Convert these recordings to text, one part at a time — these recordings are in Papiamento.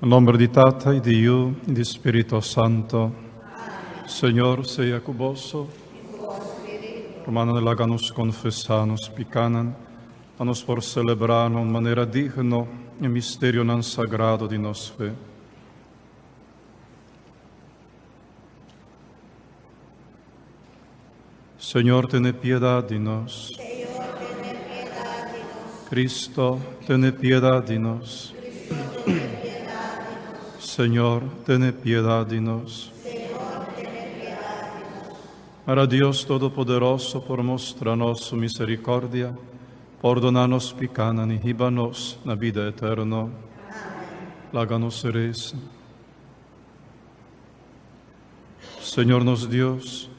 Na nomber di Tata y di Yu y di Spirito Santo. Señor sea cu boso. Rumannan, laga nos confesa nos picanan, pa nos por celebra na un manera digno e misterionan sagrado di nos fe. Señor, tene piedad di nos. Cristo, tene piedad di nos. Señor, tene piedad di nos. Mara Dios Todopoderoso por mustra nos su misericordia, pordona nos picanan y hiba nos na bida eterno. Laga nos reza. Señor nos Dios,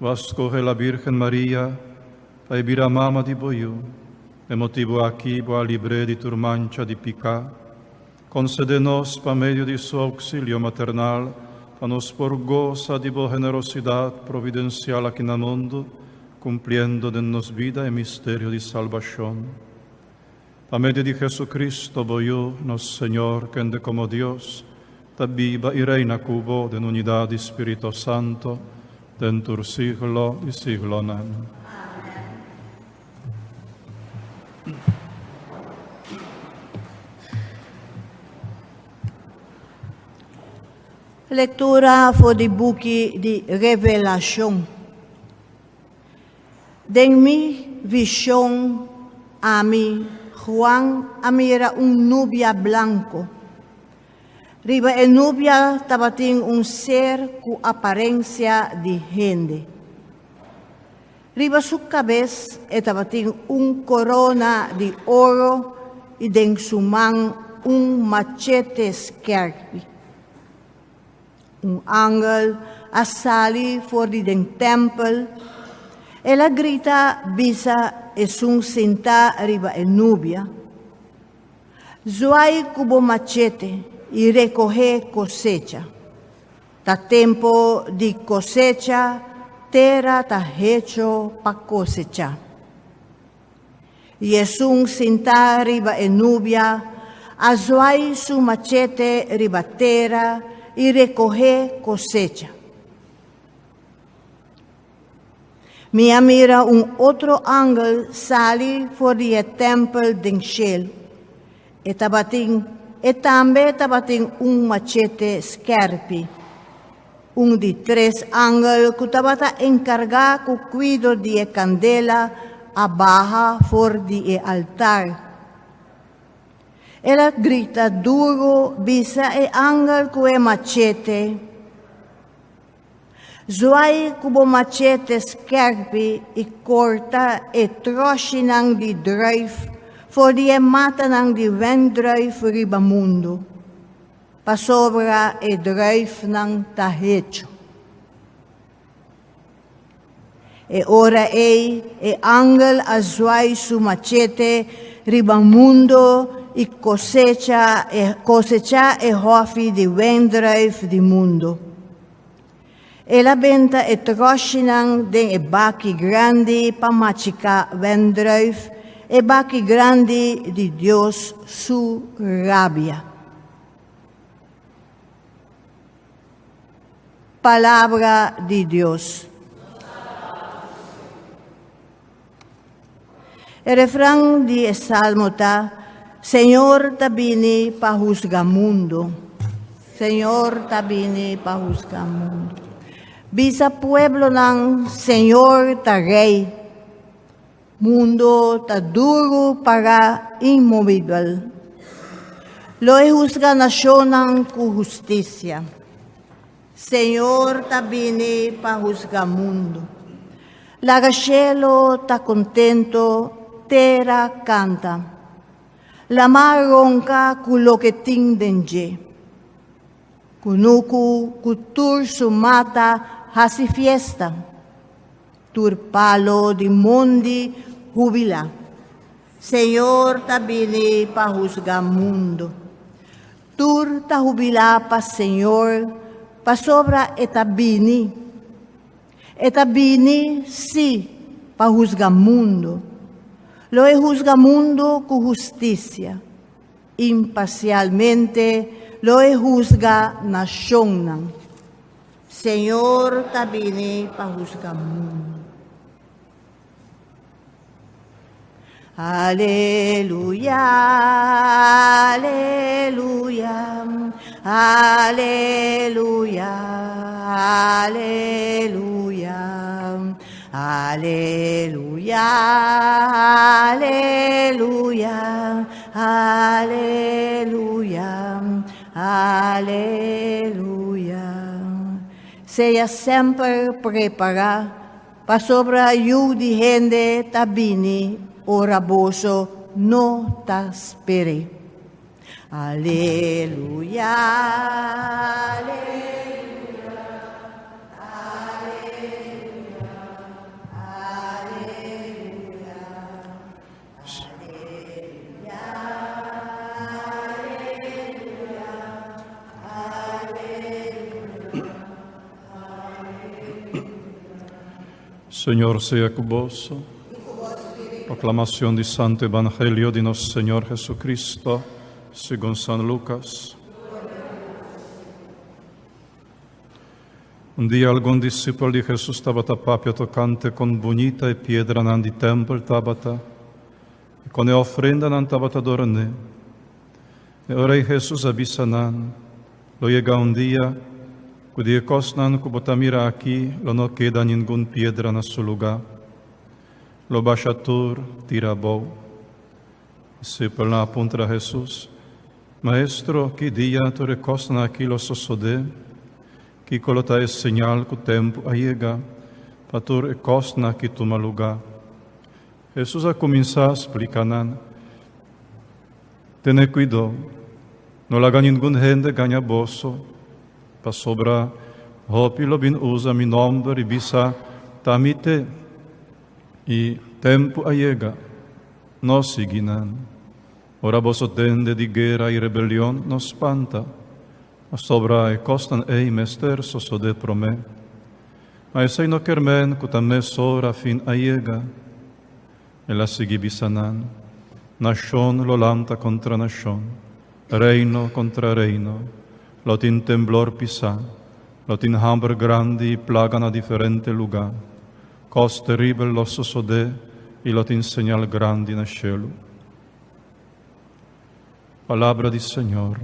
Bo a scoge la Virgen Maria pa e bira mama di Bo Yu. E motibu aki Bo a libr'é di tur mancha di piká. Concede nos, pa medio di Su auxilio maternal, pa nos por gosa di Bo generosidad providencial aki na mundu, cumpliendo den nos bida e misterio di salbacion. Pa medio di Jesucristo, bo Yu, nos Señor, kende como Dios, ta biba i reina cu bo den unidad di Spirito Santo, den tur siglo di siglonan. Lectura for di buki di Revelacion. Den mi vishon, ami, Juan, a mira un nubia blanko. Riba e nubia tabatin un ser ku aparensia di hende. Riba su kabes e tabatin un korona di oro i den su man un machete skèrpi. Un angel a sali for di den tèmpel. El a grita bisa esun sintá riba e nubia, Zuai ku bo machete i rekohé kosecha. Ta tempu di kosecha, tera ta hecho pa kosechá. I esun sintá riba e nubia a zwai su machete riba tera i rekohé kosecha. Mi a mira un otro angel sali for di e tèmpel den shelu. E tabatin, e tambe tabatin un machete skèrpi. Un di tres angel ku tabata enkargá ku kuido di e kandela a baha for di e altar. El a grita duru bisa e angel ku e machete, Zuai ku bo machete skèrpi i korta e tròshinan di druif for di e matanan di wendruif riba mundu. Pasobra e druifnan ta hecho. E ora ei e angel a zwai su machete riba mundo i kosecha e kosechá e hòfi di wendruif di mundo. El a benta e tròshinan den e baki grandi pa machiká wendruif, e baki grandi di Dios su rabia. Palabra di Dios. E refran di e salmo ta, Señor ta bini pa husga mundo. Señor ta bini pa husga mundo. Bisa pueblonan, Señor ta rey. Mundo ta duru para inmovibel. Lo e husga nashonnan ku hustisia. Señor ta bini pa husga mundu. Laga shelu ta kontentu, tera kanta. Lamar ronka ku loke tin den dje. Kunuku ku tur su mata hasi fiesta. Tur palo di mondi hubilá. Señor ta bini pa husga mundu. Tur ta hubilá pa Señor, pasobra e ta bini. E ta bini, sí, pa husga mundu. Lo e husga mundu ku hustisia. Imparsialmente. lo e husga nashonnan. Señor ta bini pa husga mundu. Aleluya, aleluya, aleluya, aleluya, aleluya, aleluya, aleluya, aleluya. Sea semper prepará Pasobra Yu di hende ta bini ora boso no ta sper'é. Aleluya, aleluya, aleluya, aleluya, aleluya, aleluya, aleluya. Señor sea cu boso. Proclamación di Santo Evangelio di nos Señor Jesucristo, según San Lucas. Un dia algun disipel di Jesus tabata papia tocante con bunita e piedranan di tempel tabata, i con e ofrendanan tabata dorné. E ora ei Jesus a bisa nan, Lo yega un dia ku di e kosnan ku bo ta mira aki lo no keda ningun piedra na su lugá. Lo basha tur tira abou. Disipelnan a puntra Jesus, Maestro, ki dia tur e kosnan aki lo sosodé? Kiko lo ta e señal ku tempu a yega pa tur e kosnan aki tuma lugá? Jesus a kuminsá splika nan, Tene kuidou, no laga ningun hende gaña boso, pasobra hopi lo bin usa mi nòmber i bisa, Ta mi t'e, i tempu a yega. No sigui nan. Ora boso tende di guera i rebelion, no spanta, pasobra e kosnan ei mester sosodé promé. Ma esei no kier men ku ta mesora fin a yega. El a sigui bisa nan, Nashon lo lanta kontra nashon, reino kontra reino, lo tin temblor pisá, lo tin hamber grandi i plaga na diferente lugá, kos teribel lo sosodé i lo tin señal grandi na shelu. Palabra di Señor.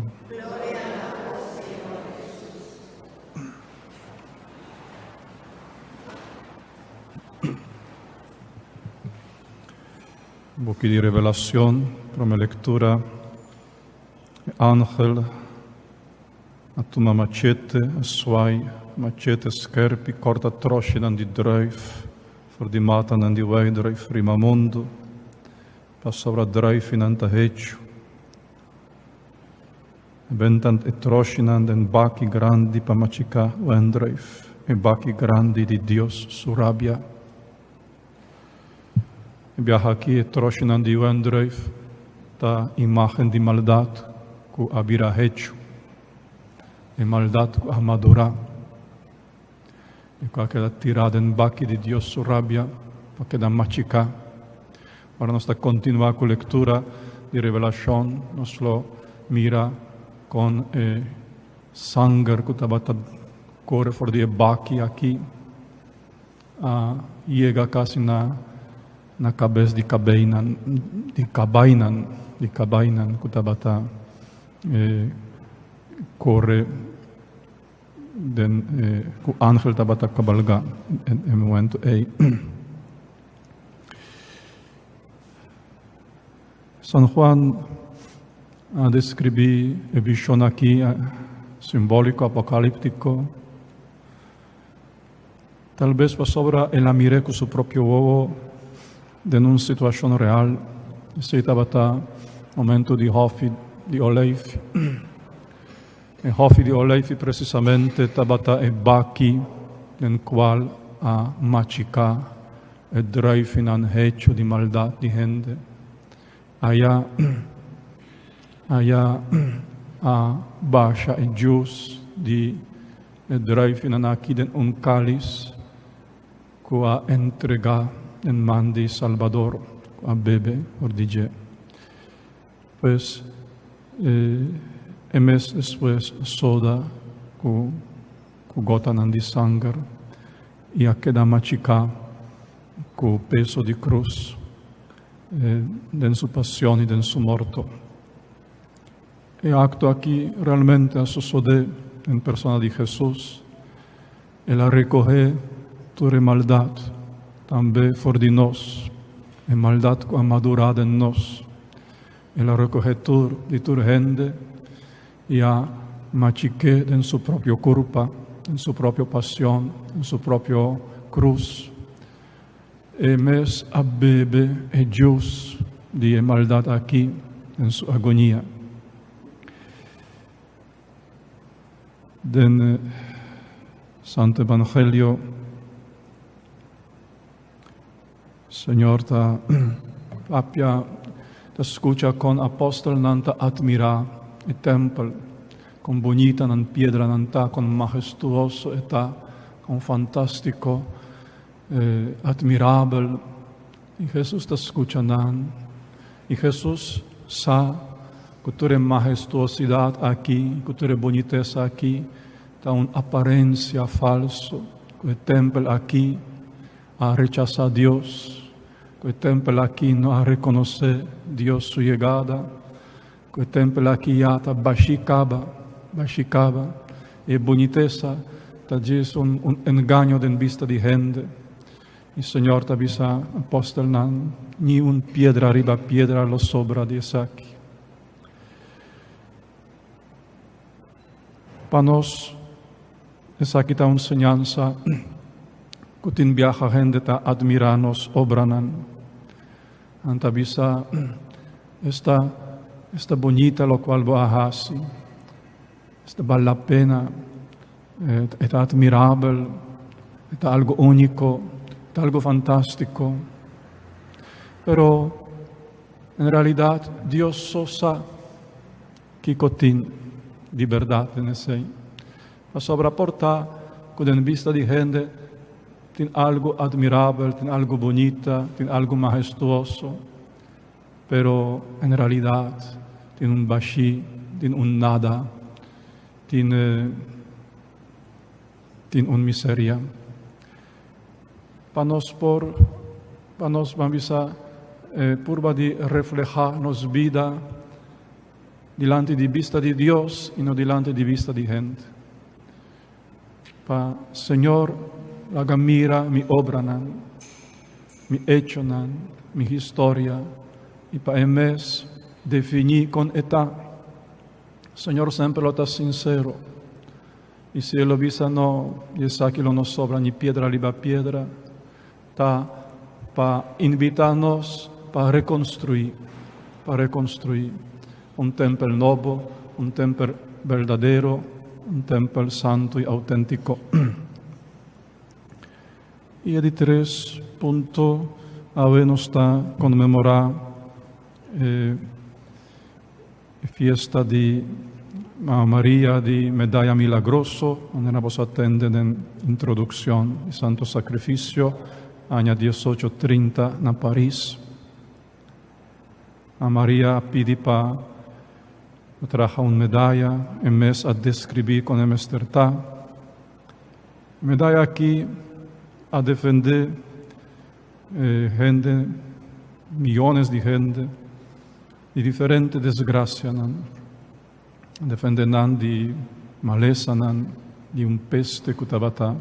Buki di Revelacion, prome lectura, e angel a tuma machete, a swai machete skerpi, corta troshinan di druif for di matanan di wijndruif riba mundu, pasobra druifinan ta hechu. E bentant e troshinan den baki grandi pa machiká wendruif, e baki grandi di Dios su rabia. E biaha aki e troshinan di wendruif ta imágen di maldat ku a bira hechu, e maldat ku a madurá i ku a keda tirá den baki di Dios su rabia pa keda machiká. Ora nos ta kontinuá ku lektura di Revelashon, nos lo mira kon e sanger ku tabata kore for di e baki aki a yega kasi na na kabes di kabeinan di kabainan di kabainan ku tabata kore den ku angel tabata kabalgá e momento ei. San Juan a deskribí e vishon aki simbóliko apokalíptiko, tal bes pasobra el a mir'é ku su propio wowo den un situashon real. Esei tabata momento di hòfi di olijf. E hòfi di olijfi presisamente tabata e baki den kual a machiká e druifinan hechu di maldat di hende. Aya aya a basha e djus di e druifinan aki den un kalis ku a entregá den man di Salbador ku a bebe for di dje. Pues, e. E mes despues a soda ku ku gotanan di sanger i a keda machiká ku peso di krus den su pasion i den su morto. E akto aki realmente a sosodé den persona di Hesus. El a rekohé tur e maldat tambe for di nos, e maldat ku a madurá den nos. El a rekohé tur di tur hende i a machik'é den su propio kurpa, den su propio pasion, den su propio krus. E mes a bebe e djus di e maldat aki den su agonia. Den Santo Evangelio, Señor ta papia, ta skucha kon apòstelnan ta atmirá e tèmpel, kon bunita nan piedranan ta, kon mahestuoso e ta, kon fantástiko, atmirabel. I Hesus ta skucha nan. I Hesus sa ku tur e mahestuosidat aki, ku tur e bunitesa aki, ta un aparensia falso, ku e tèmpel aki a rechasá Dios, ku e tèmpel aki no a rekonosé Dios su yegada, ku e tèmpel aki ya ta bashí kaba, bashí kaba. E bunitesa ta djis un un engaño den bista di hende. I Señor ta bisa apòstelnan, Ni un piedra riba piedra lo sobra di esaki. Pa nos, esaki ta un señansa ku tin biaha hende ta admirá nos obranan. Nan ta bisa, Esta, esta bunita lokual bo a hasi. Esta bal la pena. E ta admirabel. E ta algu úniko. E ta algu fantástiko. Pero, en realidat, Dios so sa. Kiko tin di bèrdat den esei? Pasobra por ta ku den bista di hende tin algu atmirabel, tin algu bunita, tin algu mahestuoso, pero en realidat tin un bashí, tin un nada, tin tin un miseria. Pa nos por, pa nos ban bisa purba di reflehá nos bida dilanti di bista di Dios i no dilanti di bista di hende. Pa Señor laga mira mi obranan, mi echonan, mi historia i pa e mes definí kon e ta. Señor semper lo ta sinsero. I si e lo bisa no, di esaki lo no sobra ni piedra riba piedra, ta pa invitá nos pa rekonstruí, pa rekonstruí un tèmpel nobo, un tèmpel berdadero, un tèmpel santu i outéntiko. I e di tres punto, awe nos ta konmemorá e E fiesta di Mama Maria di Medaya Milagroso, manera boso a tende den introduccion di Santo Sacrificio, aña diesocho trinta na Paris. Mama Maria a pidi pa traha un medaya, e mes a describi con e mester ta. E medaya aki a defende hende, miyones di hende, Di diferente desgrasianan, defende nan di malesanan, di un peste ku tabata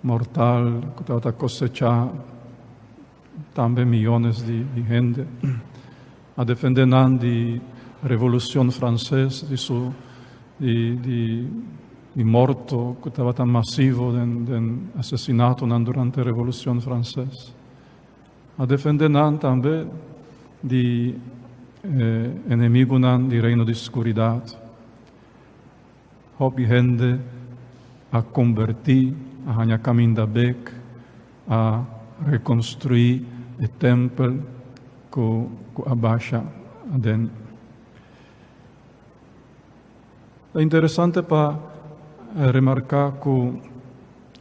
mortal, ku tabata kosechá tambe miyones di di hende. A defende nan di Revolucion Franses, di su di di di morto ku tabata masivo den den asesinatonan durante Revolucion Franses. A defende nan tambe di e enemigunan di reino di skuridat. Hopi hende a kombertí, a haña kaminda bek, a rekonstruí e tèmpel ku ku a basha aden. Ta interesante pa remarká ku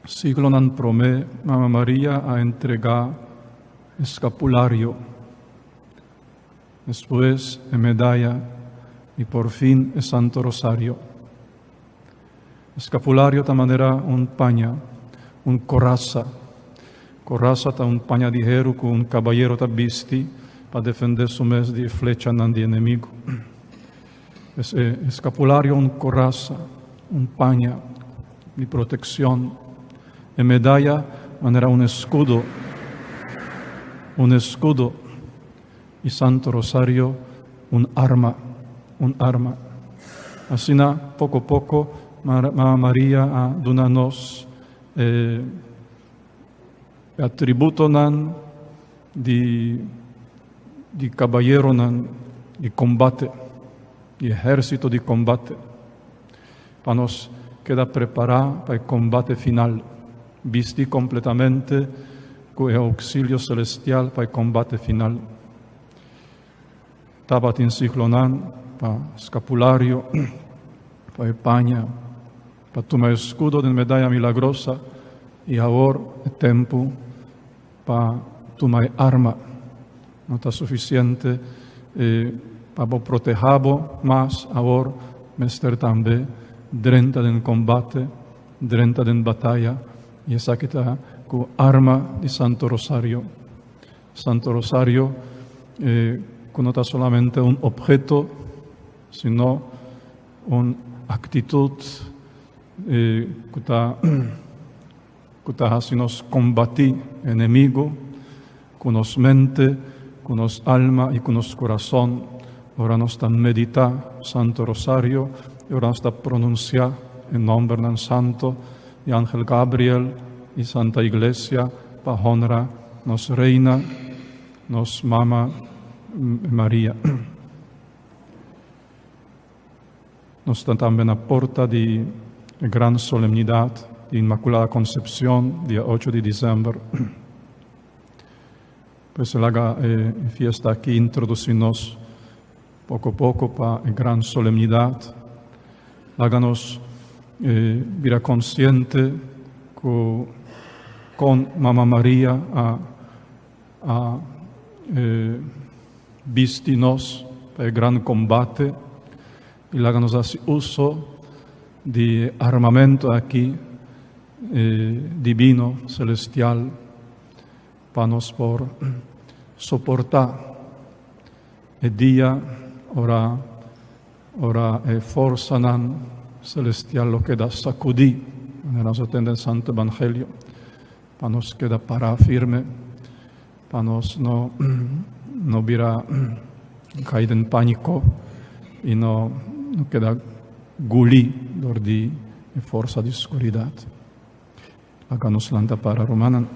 siglonan promé Mama Maria a entregá e skapulario, despues e medaya. I por fin e Santo Rosario. Escapulario ta manera un paña, un coraza. Coraza ta un paña di heru cu un cabayero ta bisti pa defende su mes di e flechanan di enemigo. Es e escapulario un coraza, un paña di proteccion. E medaya manera un escudo, un escudo. I Santo Rosario un arma, un arma. Asina poco poco Mama Maria a duna nos e atributonan di di cabayeronan di combate, di ehercito di combate, pa nos keda prepara pa e combate final, bisti completamente cu e auxilio celestial pa e combate final. Tabatin siglonan pa scapulario, pa e paña, pa tuma e escudo den medaya milagrosa y awor e tempo pa tuma e arma. No ta suficiente pa bo proteha bo, mas awor mester tambe drenta den combate, drenta den bataya y esaki ta cu arma di Santo Rosario. Santo Rosario cu no ta solamente un obheto, sino un actitud cu ta cu ta haci nos combati enemigo cu nos mente, cu nos alma y cu nos curason ora nos ta medita Santo Rosario y ora nos ta pronuncia e nombernan santo di Angel Gabriel y Santa Iglesia pa honra nos Reina, nos Mama Maria. Nos ta tambe na porta di e gran solemnidad di Inmaculada Concepcion, dia ocho di december. Pues laga e fiesta aki introduci nos poco poco pa e gran solemnidad. Laga nos bira consciente cu con Mama Maria a a bisti nos pa e gran combate y laga nos haci uso di e armamento aki divino, celestial, pa nos por soporta e dia ora ora e forsanan celestial lo keda sacudi, manera nos a tende den Santo Evangelio. Pa nos keda pará firme, pa nos no no bira kai den pániko i no no keda gulí dor di e forsa di skuridat. Laga nos lanta para, rumannan.